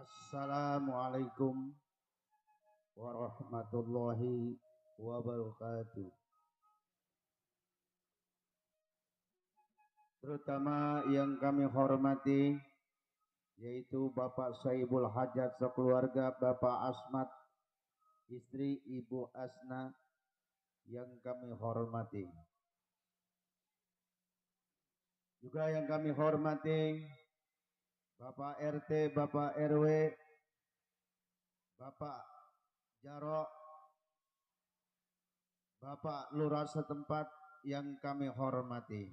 Assalamualaikum warahmatullahi wabarakatuh. Terutama yang kami hormati yaitu Bapak Saibul Hajat sekeluarga, Bapak Asmat, istri Ibu Asna yang kami hormati. Juga yang kami hormati Bapak RT, Bapak RW, Bapak Jarok, Bapak Lurah setempat yang kami hormati.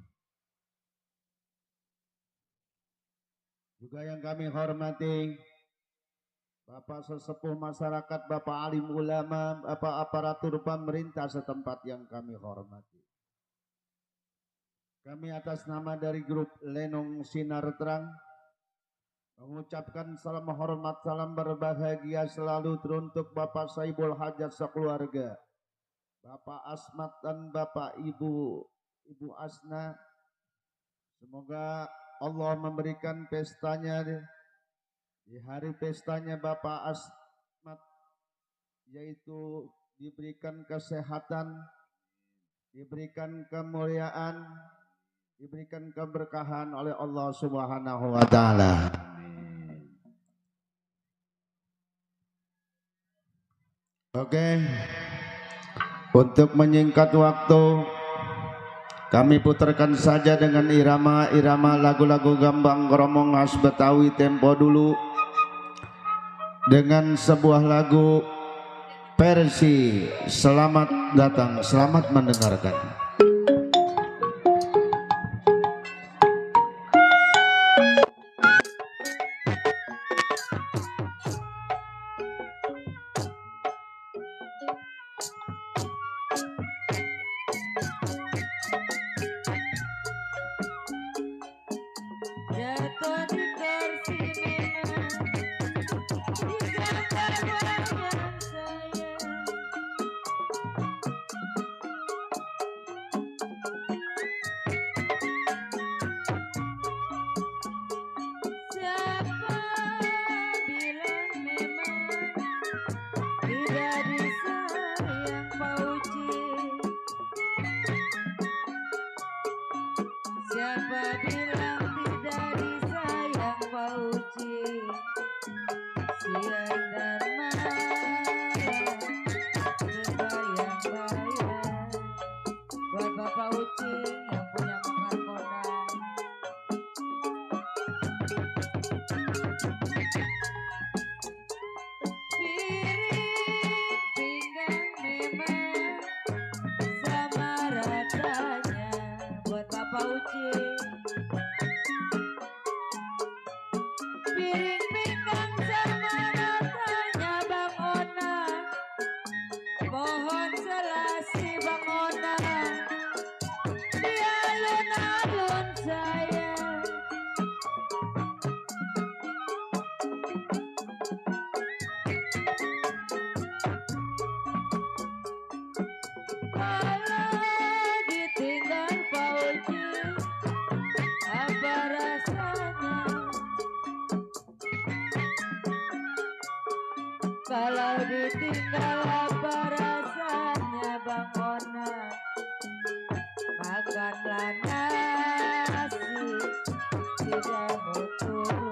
Juga yang kami hormati Bapak sesepuh masyarakat, Bapak alim ulama, Bapak aparatur pemerintah setempat yang kami hormati. Kami atas nama dari grup Lenong Sinar Terang mengucapkan salam hormat, salam berbahagia selalu teruntuk Bapak Saibul Hajat sekeluarga, Bapak Asmat dan Bapak Ibu Asna. Semoga Allah memberikan pestanya di hari pestanya Bapak Asmat, yaitu diberikan kesehatan, diberikan kemuliaan, diberikan keberkahan oleh Allah Subhanahu wa taala. Oke. Untuk menyingkat waktu, kami putarkan saja dengan irama-irama lagu-lagu gambang kromong khas Betawi tempo dulu dengan sebuah lagu versi Selamat Datang, selamat mendengarkan. Kalau ditinggal apa rasanya Bang Ona, makanlah nasi tidak mau turun.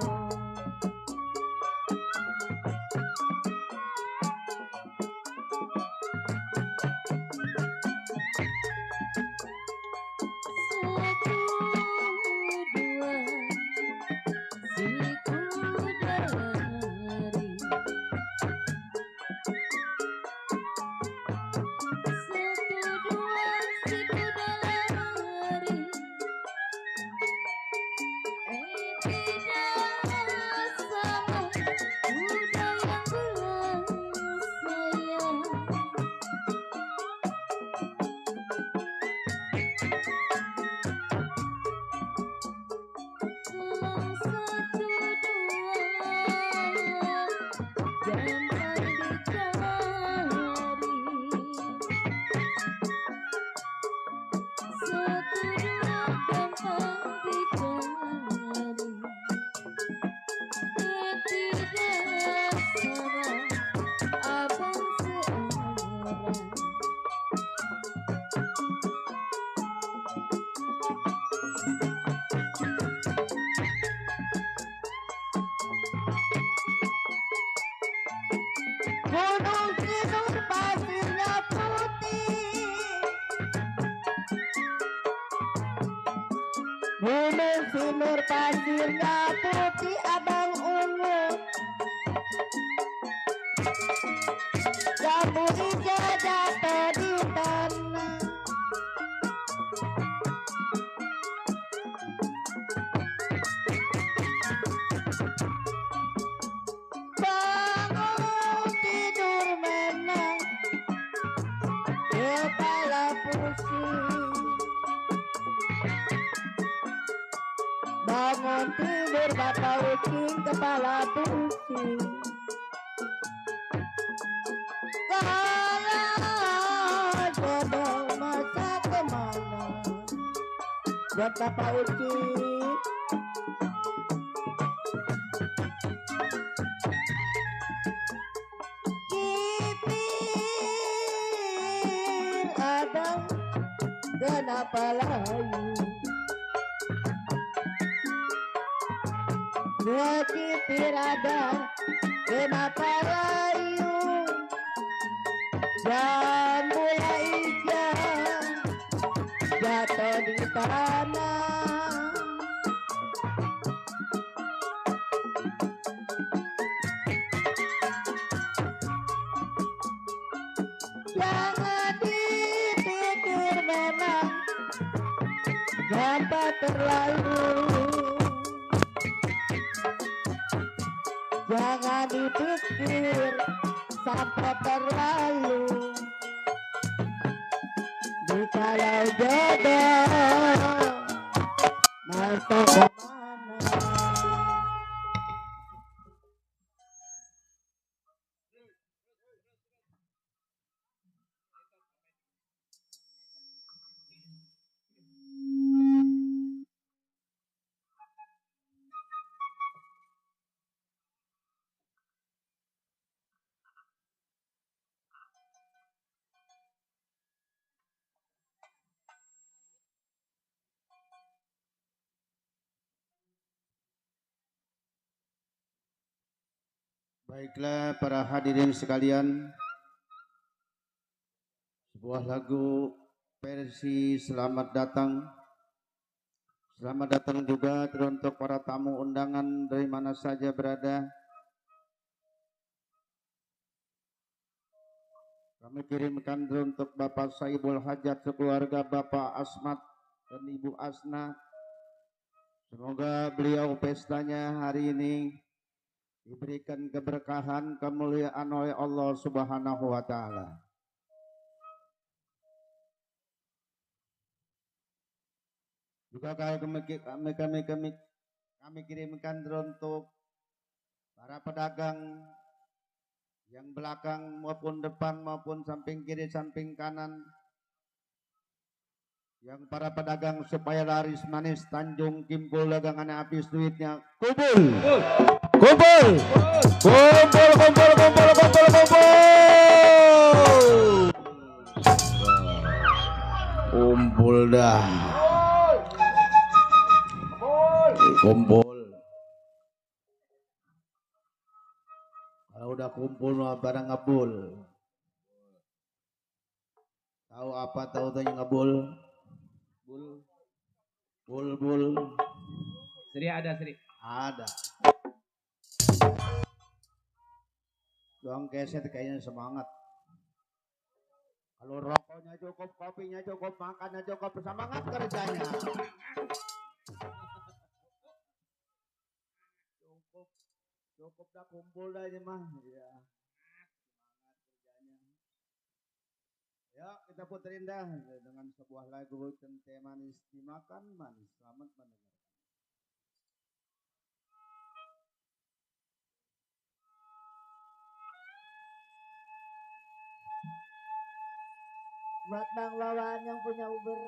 Gunung Sinur pasirnya putih, Gunung Sinur pasirnya putih abang ungu, jambu hijau jatuh di tanah. Bangun tidur menang, kepala pusing. Bangun tidur bapak ucing, kepala pusing. Kalau jodoh masa kemana, buat bapak ucing. Kipir abang kenapa layu, kipir abang kenapa layu, jambu hijau jatuh di tanah. Jangan dipikir memang gampang terlalu, jangan dipikir sampai terlalu. Jikalau jodoh masa kemana. Baiklah para hadirin sekalian, sebuah lagu versi Selamat Datang. Selamat datang juga untuk para tamu undangan dari mana saja berada. Kami kirimkan untuk Bapak Saibul Hajat, sekeluarga Bapak Asmat dan Ibu Asna. Semoga beliau pestanya hari ini diberikan keberkahan, kemuliaan oleh Allah Subhanahu wa Ta'ala. Juga kami kirimkan untuk para pedagang yang belakang maupun depan maupun samping kiri samping kanan, yang para pedagang supaya laris manis Tanjung Kimpul dagangannya habis duitnya. Kumpul dah, kumpul. Kalau udah kumpul barang ngebul. Tahu apa tahu tanya ngebul? Bul. Sri ada, Sri. Ada. Doang keset kayaknya semangat. Kalau rokoknya cukup, kopinya cukup, makannya cukup, semangat kerjanya. Cukup dah, kumpul dah ini mah. Ya. Semangat kerjanya. Ya, kita puterin dah dengan sebuah lagu Tente Manis Dimakan Manis. Selamat mendengar. Buat Bang Wawan yang punya Uber,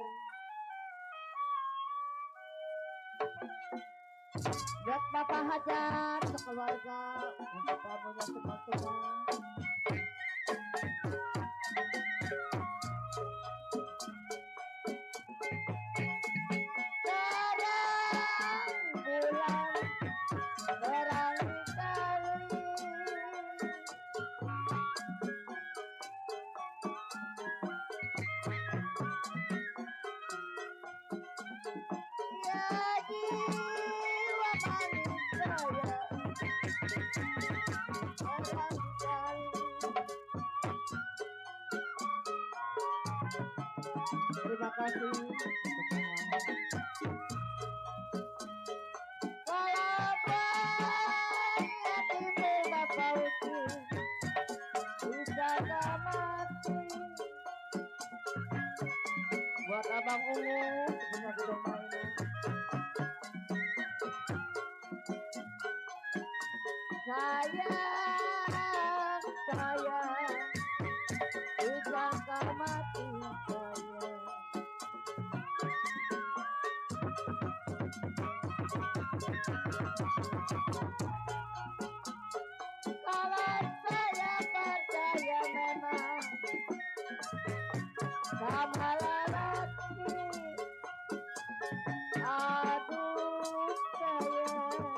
buat Bapak Hajar sekeluarga, untuk tamunya semua. Terima kasih untuk semua. Bapak Uci bisa gak mati. Buat Abang Ungu punya gedung mainan. Sayang, bisa gak mati sayang. Kalau saya percaya memang sama lelaki, aduh sayang.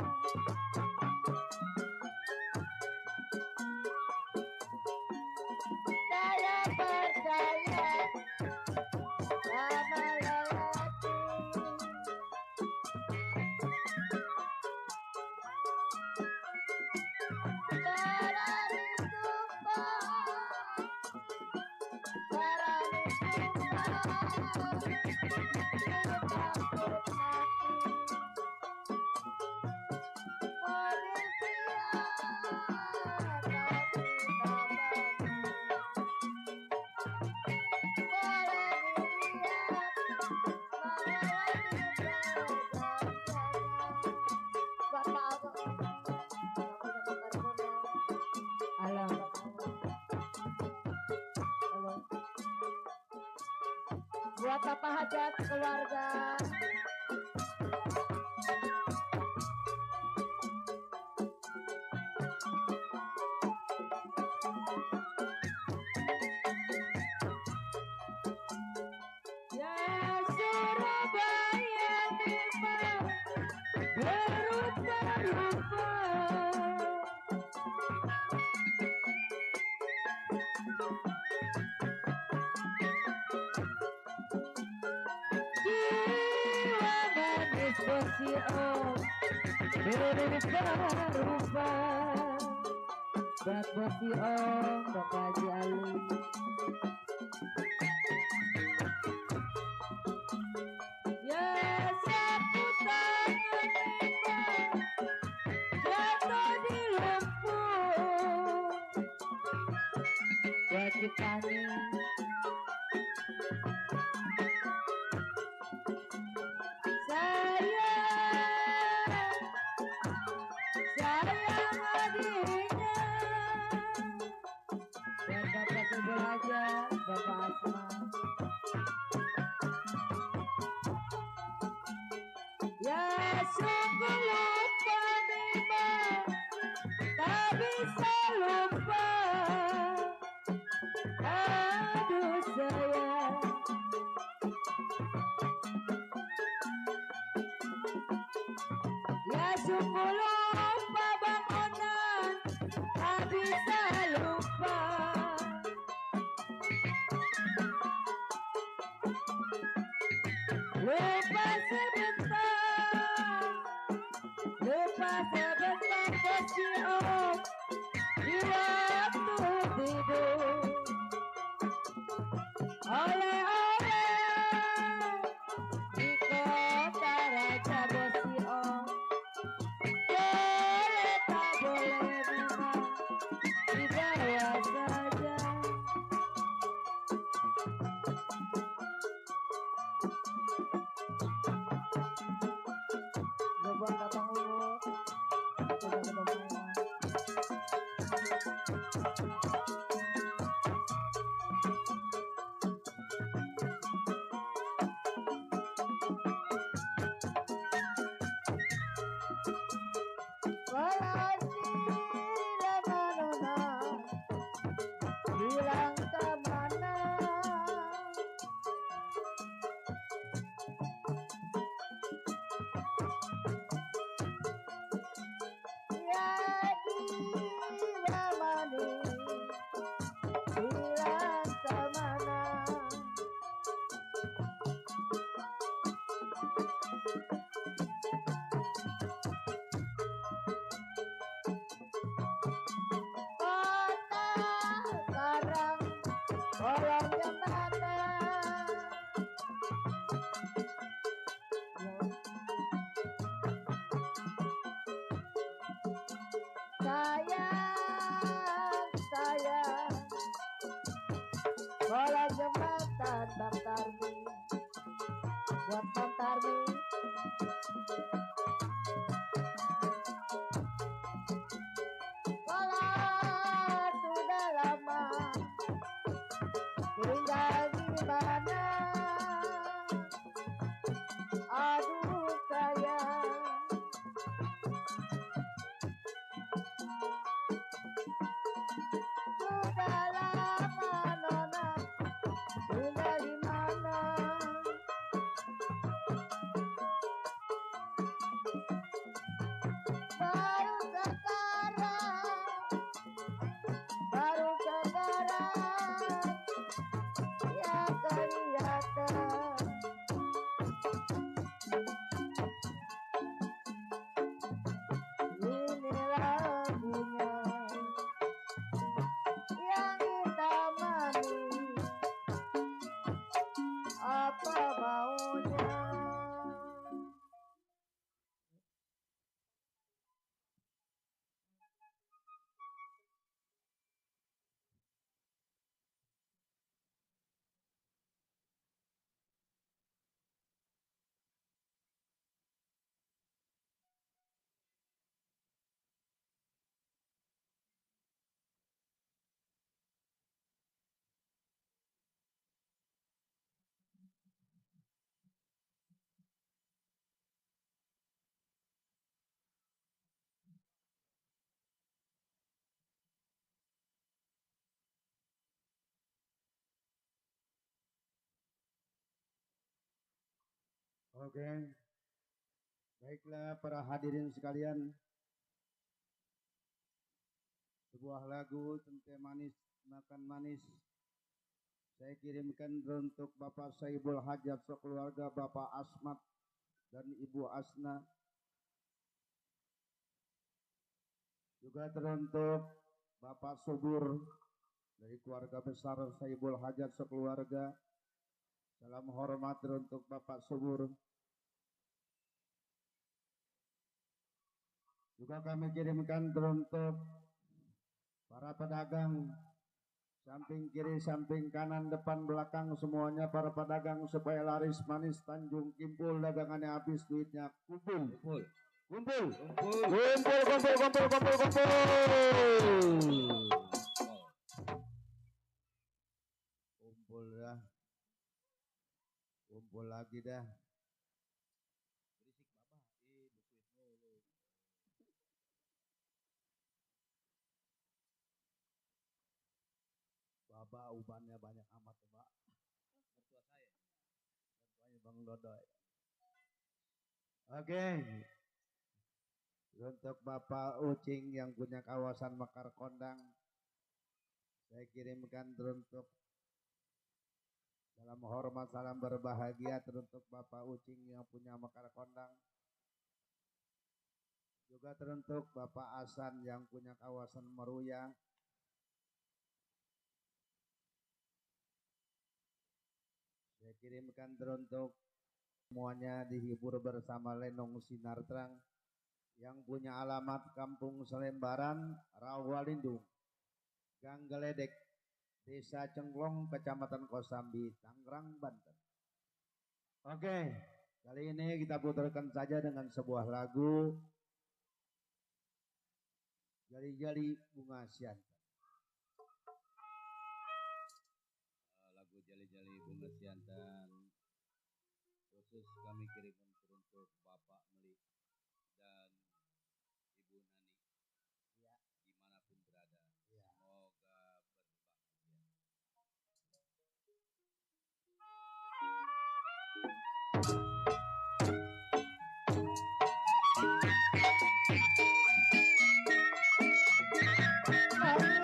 Saya percaya sama lelaki. Berani sumpah, takut mati. Polisi kasih tambahmu. Boleh dilihat mengalami perjanjian. Bapak halo. Halo. Buat apa hajat keluarga. Ya Surabaya memang berubah-ubah. Jiwa manis besi om berubah-ubah. Bak besi om Bapak Jali. Ya sapu tangan memang jatuh di lumpur. Wajib tani. Sayang adiknya. Dan Bapak Subul aja, Bapak Asma. Ya sungguh lupa memang tak bisa lupa. Aduh sayang. Ya sungguh lupa Bang Onan, tak bisa lupa. Lupa sebentar, lupa sebentar besi om di waktu tidur. Oleh-oleh di kota raja besi om. Boleh tak boleh memang dibawa saja. Buat Abang Ungu punya gedung mainan. sayang, sayang. Bola jembatan Bang Tarmi, buat Bang Tarmi. Bola sudah lama tinggal di mana? Aduh sayang. Sudah lama nona tinggal di mana? Baru sekarang ya kelihatan. Ini lagunya yang hitam manis, apa maunya? Oke, baiklah para hadirin sekalian. Sebuah lagu tentang manis makan manis saya kirimkan untuk Bapak Saibul Hajat sekeluarga, Bapak Asmat dan Ibu Asna. Juga teruntuk Bapak Subur dari keluarga besar Saibul Hajat sekeluarga. Salam hormat teruntuk Bapak Subur. Juga kami kirimkan teruntuk para pedagang samping kiri, samping kanan, depan, belakang, semuanya para pedagang supaya laris manis Tanjung Kimpul, dagangannya habis, duitnya kumpul. Kumpul. Kumpul. Kumpul. Kumpul. Kumpul dah. Kumpul lagi dah. Berisik Bapak. Bukuin mulu. Bapak ubannya banyak amat, Pak. Mertua saya. Mertuanya Bang Dodoy. Oke. Untuk Bapak Ucing yang punya kawasan Mekar Kondang, saya kirimkan teruntuk salam hormat, salam berbahagia teruntuk Bapak Ucing yang punya Mekar Kondang. Juga teruntuk Bapak Asan yang punya kawasan Meruya. Saya kirimkan teruntuk semuanya dihibur bersama Lenong Sinar Terang yang punya alamat Kampung Selembaran, Rawalindung, Gang Geledek, Desa Cenglong, Kecamatan Kosambi, Tangerang, Banten. Oke, kali ini kita putarkan saja dengan sebuah lagu Jali-Jali Bunga Siantan. Lagu Jali-Jali Bunga Siantan khusus kami kirimkan untuk Bapak Meli dan Ibu Nani, Ya, dimanapun berada. ya. Semoga berbahagia. Mari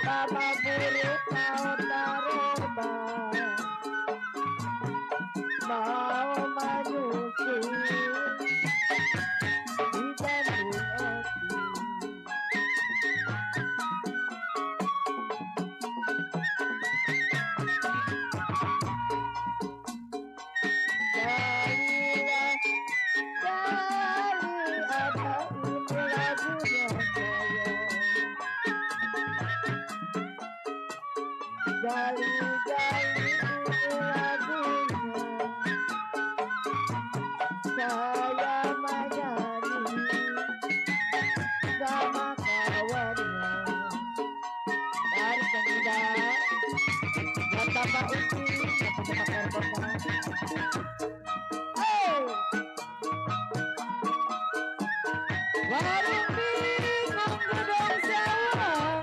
sama burung mau terbang, mau menyusun di jantung hati. Jalilah, jali ada ini lagunya sayang. Jali, jali ini lagunya. Saya menyanyi sama kawannya. Dari pengindah, dan tambah uji, dan tambah karbonat. Hey! Warung bingung gedung sawah,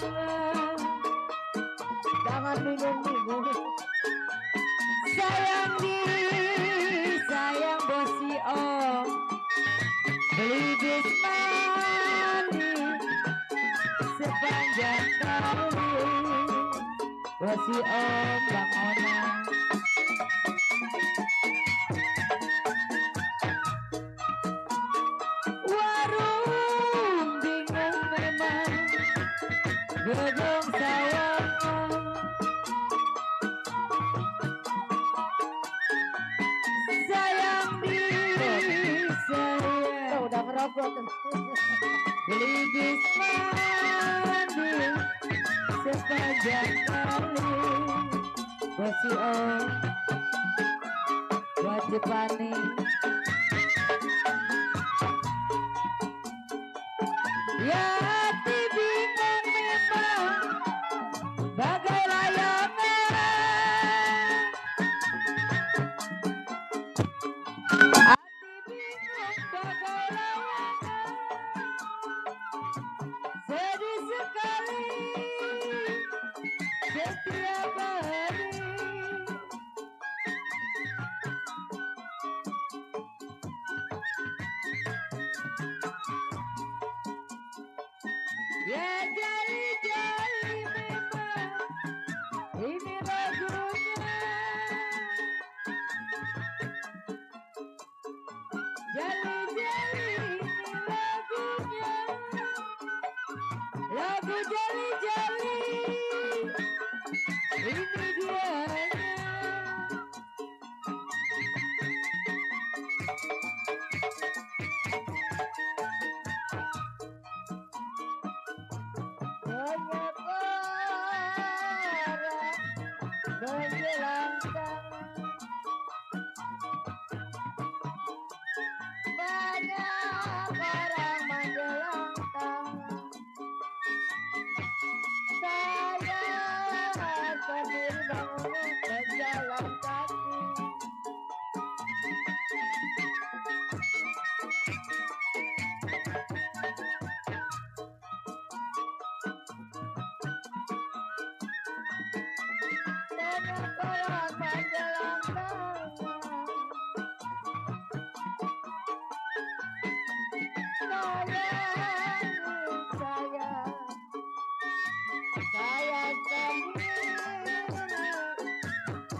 jangan bingung-bingung. Sayang di, sayang bosi om, beli bis mani sepanjang kali. Bosi om bang onang, warung bingung memang gedung sawah. Sayang diri saya udah ngerokok beli bis mandi sepanjang kali. Bosi om wajib panik. Ya hati bingung memang bagai layangan. Hati bingung bagai layangan. Sedih sekali setiap hari. Ya jali-jali memang ini lagunya. Jali-jali ini lagunya. Lagu jali-jali ini dianya. Banyak orang menjelang tangan, banyak orang menjelang tangan. Saya sendiri bangun berjalan kaki. Banyak orang menjelang tangan. Saya sendiri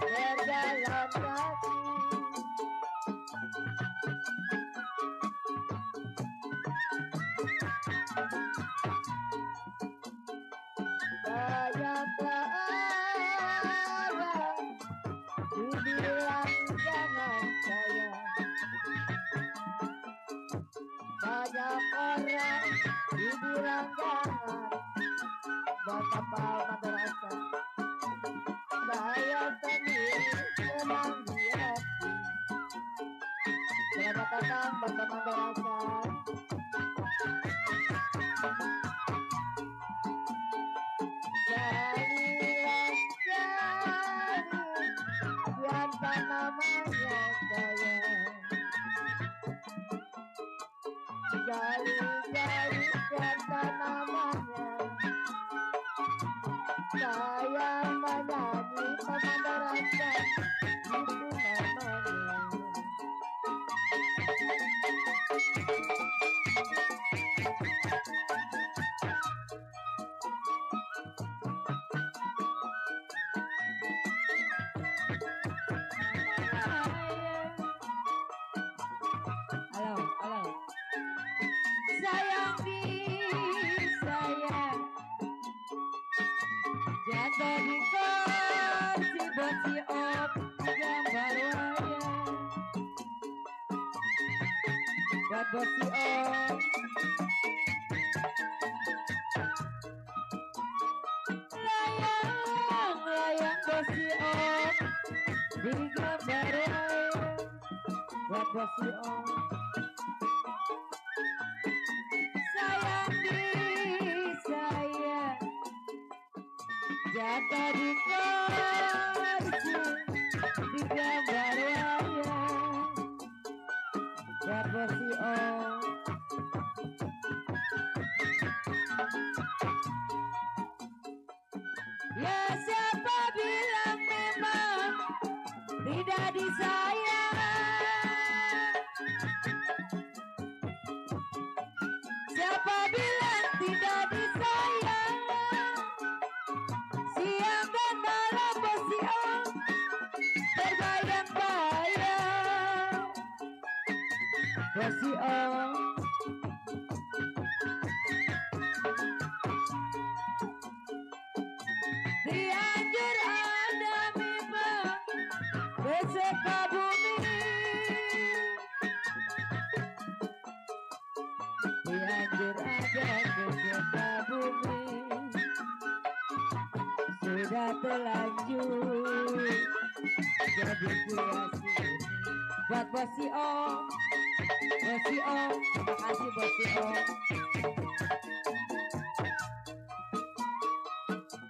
berjalan kaki. Banyaklah orang dibilang jangan saya. Banyak orang dibilang jangan betapa madrasah. Saya sendiri sedang di hati. Selamat datang betapa madrasah. Jalilah jali, siapa namanya saya. Jali-jali siapa namanya. Saya menyanyi pemandaran, itu namanya. Jatuh di kursi bosi op gambar wayang buat bosi op. Layang layang bosi op di gambar wayang buat bosi op. Sayang di sayang jatuh di kursi di gambar wayang buat bosi op. Ya siapa bilang memang tidak disayang? Siapa bilang tidak disayang? Siang dan malam bosi op terbayang-bayang bosi op. Cianjur ada memang beserta bumi. Cianjur ada beserta bumi. Sudah terlanjur jadi kreasi buat bosi om. Bosi om, terima kasih bosi om.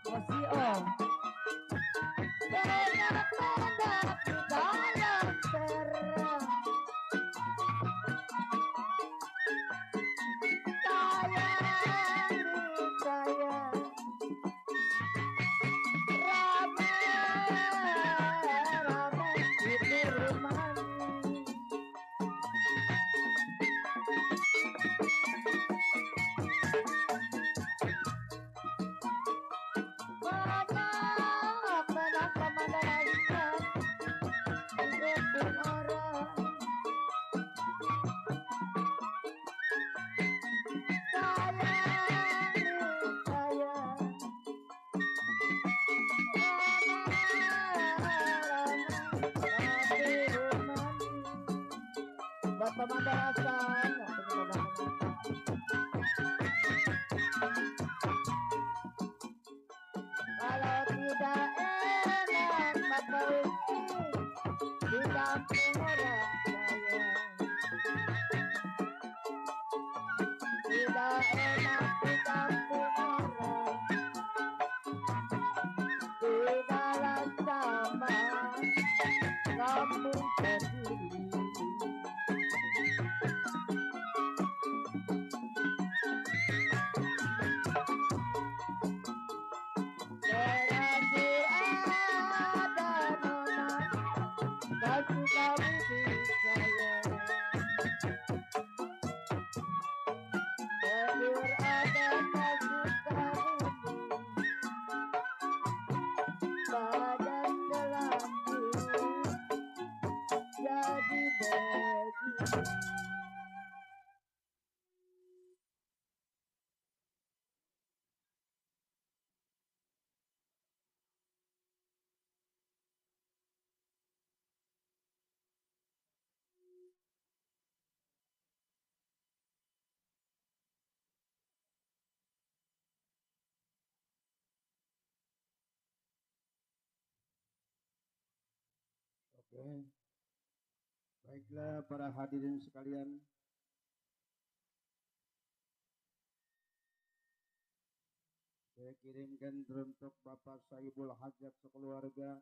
Bosi om. Benar-benar di dalam terang. Sayang sayang. Ramai-ramai itu rumahnya. Menang pemandangan hidup orang. Sayang sayang. Ramai-ramai rumahnya. Buat pemandangan. Kalau tidak enak maka ini di kampung orang sayang. Tidak enak di kampung orang. Tidaklah sama kampung sendiri. Terlanjur ada nona kasih kamu di sayang. Terlanjur ada kasih kamu badan terlanjur jadi begini. Oke, baiklah para hadirin sekalian. Saya kirimkan untuk Bapak Saibul Hajat sekeluarga,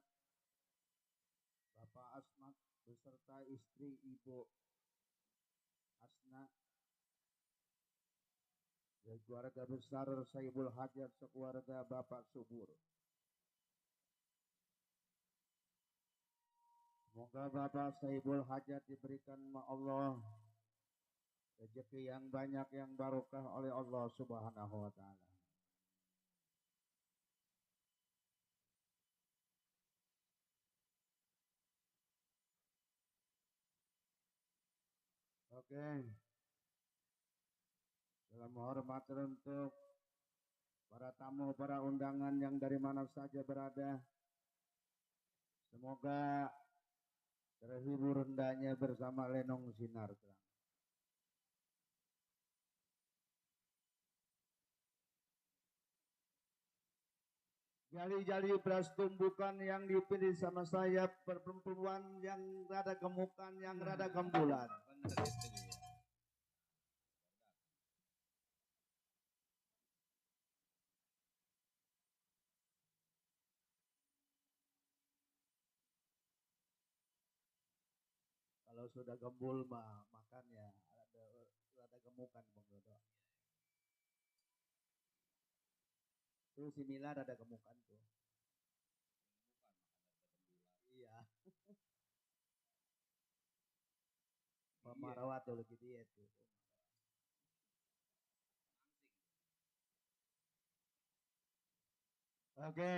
Bapak Asmat beserta istri Ibu Asna, dan keluarga besar Saibul Hajat sekeluarga Bapak Subur. Semoga Bapak Saibul Hajat diberikan Allah rezeki yang banyak yang barokah oleh Allah Subhanahu wa taala. Oke. Dalam hormat untuk para tamu, para undangan yang dari mana saja berada. Semoga terhibur hendaknya bersama Lenong Sinar Terang. Jali-jali beras tumbukan yang dipilih sama saya perempuan yang rada gemukan, yang rada gembulan. Benar itu dia. Kalau sudah gembul mah makannya rada gemukan Bang Dodo. Tuh si Mila rada gemukan tuh. Iya. Pak Marawat tuh lagi diet tuh. Oke,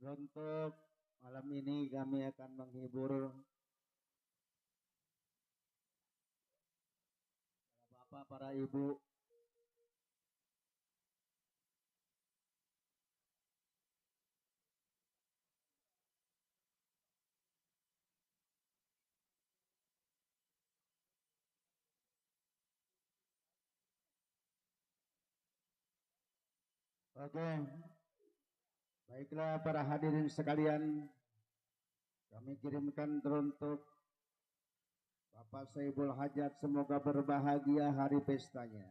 untuk malam ini kami akan menghibur para bapak, para ibu. Oke, baiklah para hadirin sekalian, kami kirimkan teruntuk Bapak Saibul Hajat, semoga berbahagia hari pestanya.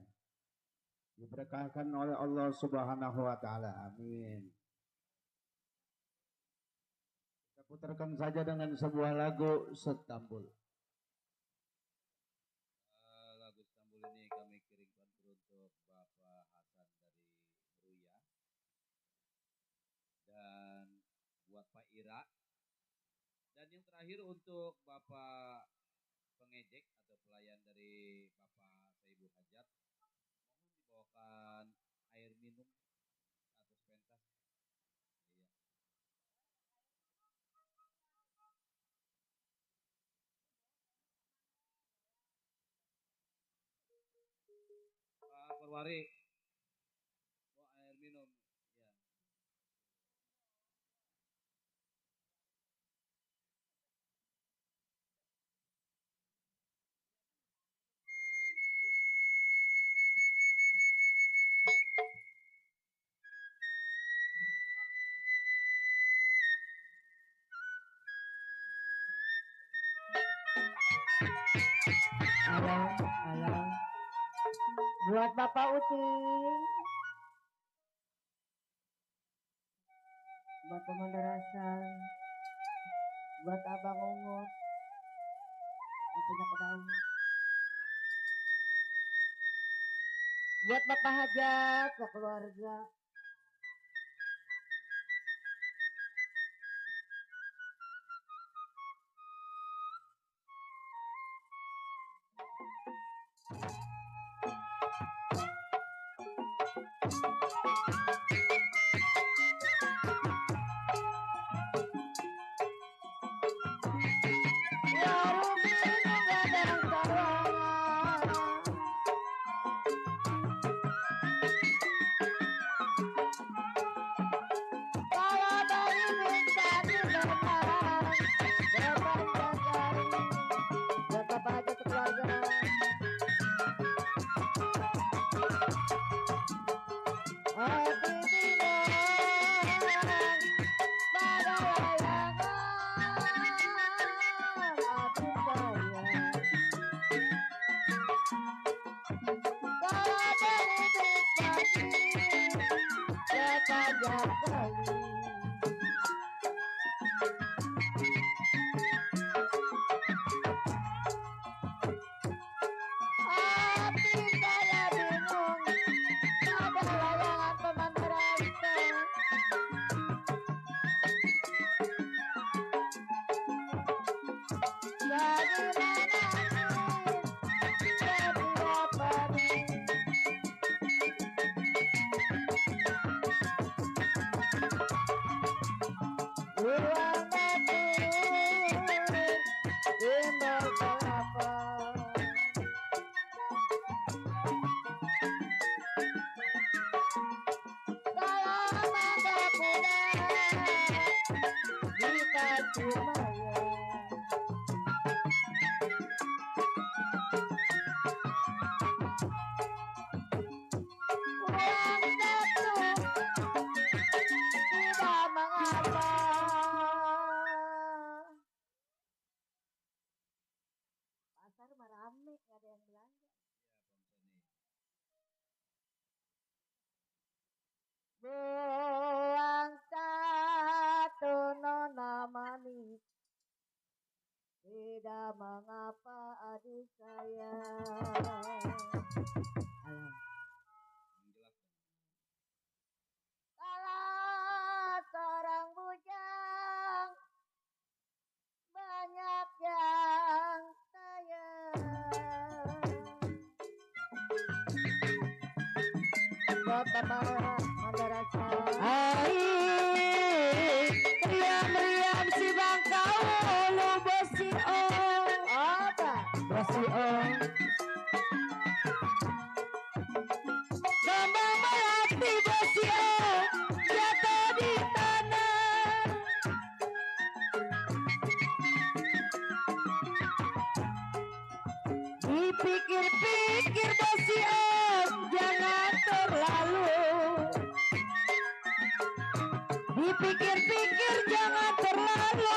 Diberkahkan oleh Allah Subhanahu wa taala. Amin. Kita putarkan saja dengan sebuah lagu Setambul. Lagu Istanbul ini kami kirimkan teruntuk Bapak Hasan dari Meruya dan buat Pak Ira, dan yang terakhir untuk Bapak pengejek atau pelayan dari Bapak Saibul Hajat, mohon dibawakan air minum atau pentas. Iya. Pak Perwari, bawa air minum. Ya. Halo, halo. Buat Bapak Uting, buat pemandarasan, buat Abang Ungut, yang punya kedaung, buat Bapak Hajat, keluarga. Ya Rubi gadang sawangan, kalau dari minta dilepas, berpanjang kali, buat Bapak Hajat keluarga. Hati bilang pada layangan hati saya, kalau dari nikmati sepanjang kali. Hati saya bingung pada layangan pemandangan. Jadi mana jadi apa nih? Uang mati timbul kelapa. mengapa adik saya kalau seorang bujang banyak yang sayang. Buat Bapak Madrasah. Meriam si bangkau lu bosi apa? Bosi Bambang melati bosi jatuh di tanah. Dipikir-pikir bosi jangan terlalu. Dipikir-pikir jangan terlalu.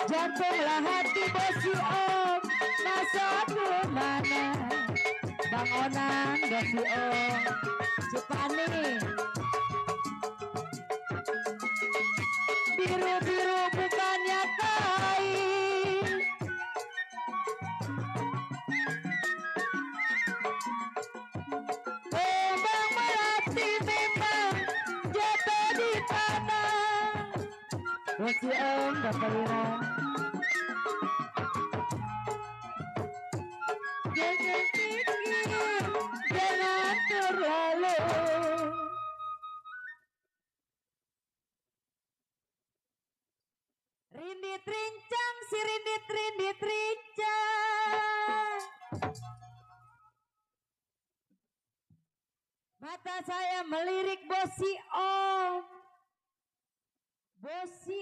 Jantunglah hati bosi masa kemana. Bang Onan bosi Cipani. Biru-biru bukannya kain. Kembang melati memang jatuh di tanah. Bosi Bapak Ira. Jangan pikir, jangan terlalu. Rindit rincang, si rindit rincang. Mata saya melirik bosi Bosi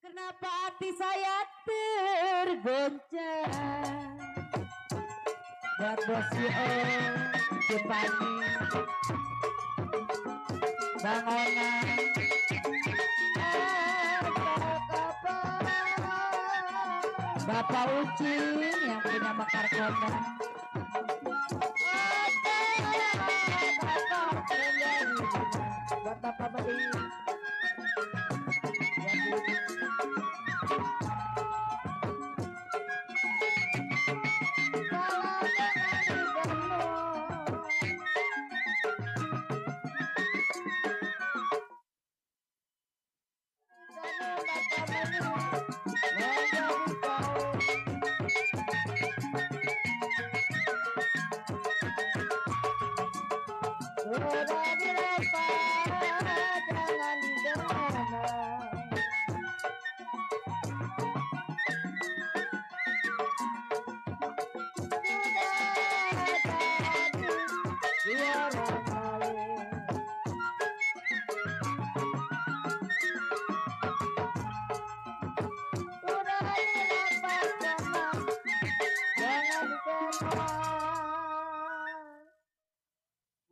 kenapa hati saya tergoncang. Buat bosi Jepani Bang Onan. Bapak Ucing yang punya Mekar Kondang. Buat Bapak Beli.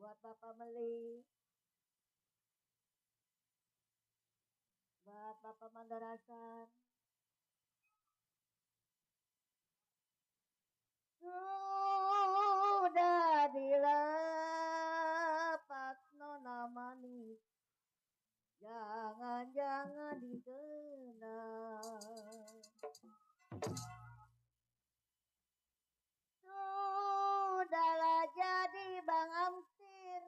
Buat Bapak Meli, buat Bapak Mandarasan. Sudah dilepas nona manis, jangan dikenal. Sudahlah jadi Bang Amsir.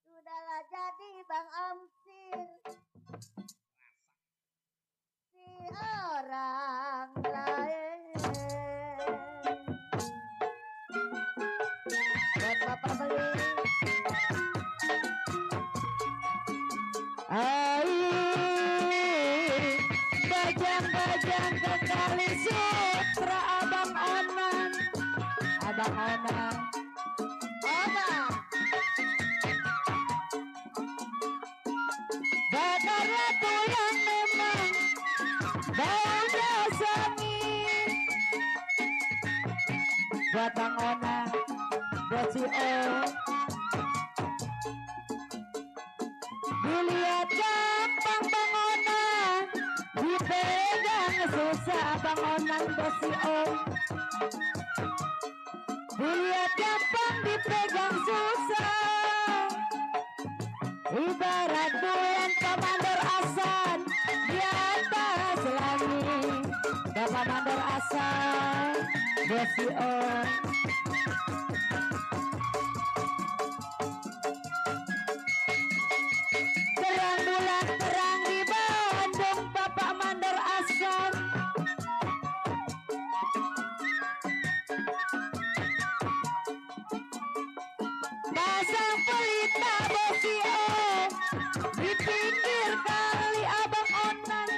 Sudahlah jadi Bang Amsir. Si orang lain. Buat Bapak Beli. Bajang-bajang ke Kali Sutra Abang Onan. Abang Onan. Bakarlah tulang memang baunya sangit. Buat Bang Onan, buat si dilihat gampang Bang Onan, dipegang susah Bang Onan buat si dilihat gampang dipegang susah. Ibarat bulan Mandor Asan di atas langit. Bapak Mandor Asan, Bosi On. Terang bulan terang di Bandung, Bapak Mandor Asan. Pasang pelita Bosi On di pinggir kali Abang Onan.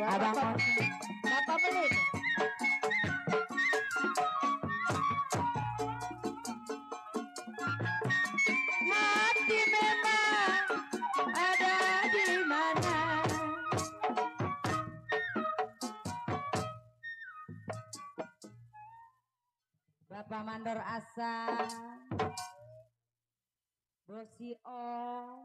Abang Onan, Bapak beli itu. Hati memang ada di mana. Bapak Mandor Asan, Bosi On,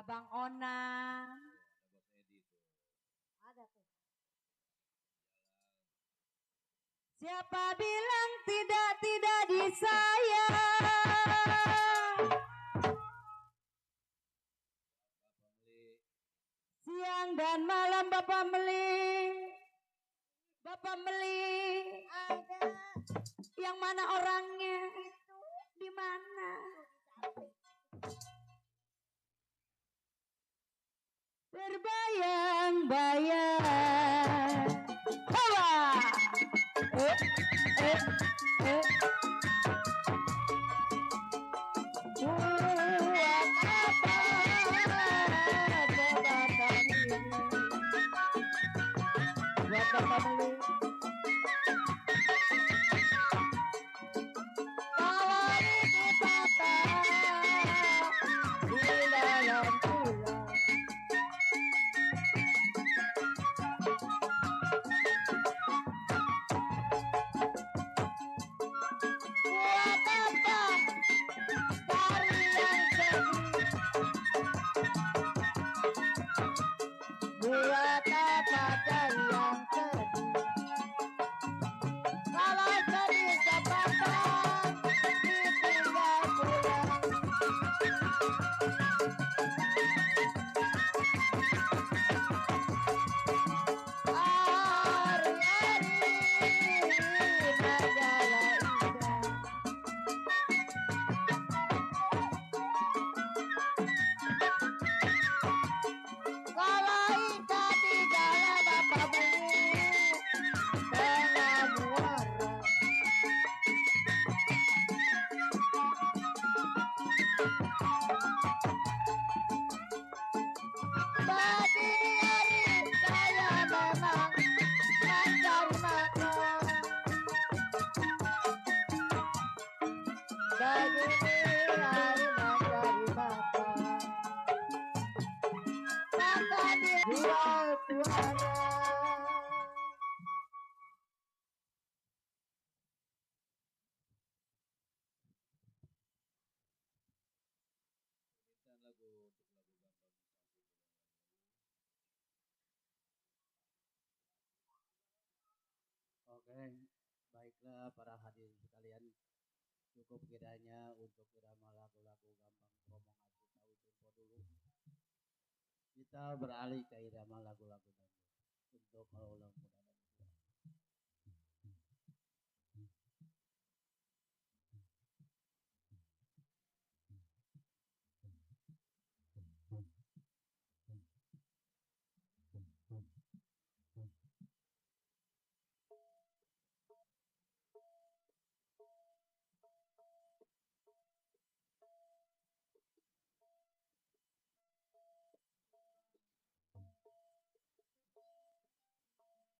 Abang Onan. Ada Bos Edi tuh. Ada tuh. Siapa bilang tidak disayang? Bapak Meli. Siang dan malam Bapak Meli. Bapak Meli. Ada. Yang mana orangnya? Itu. Di mana? Terbayang-bayang. Hawa. Eh. Buat apa jabatan ini? Buat Bapak Meli. Kalau ini Bapak di dalam tulang. Buat apa cari yang sedih? Buat apa cari yang sedih? Kalau sedih sepatah ditinggal pulang. Hari-hari majalah indah. Kalau ikan di dalam Bapak Meli tengah muara. Pagi hari saya memang mencari makan. Pagi hari mencari makan. Makan di jual suara. Permintaan lagu untuk lagu Gambang disambung dengan lagu. Oke, baiklah para hadirin sekalian, cukup kiranya untuk irama lagu-lagu Gambang Romongan Betawi Tempo dulu. Kita beralih ke irama lagu-lagu dangdut untuk kalau ulang muda.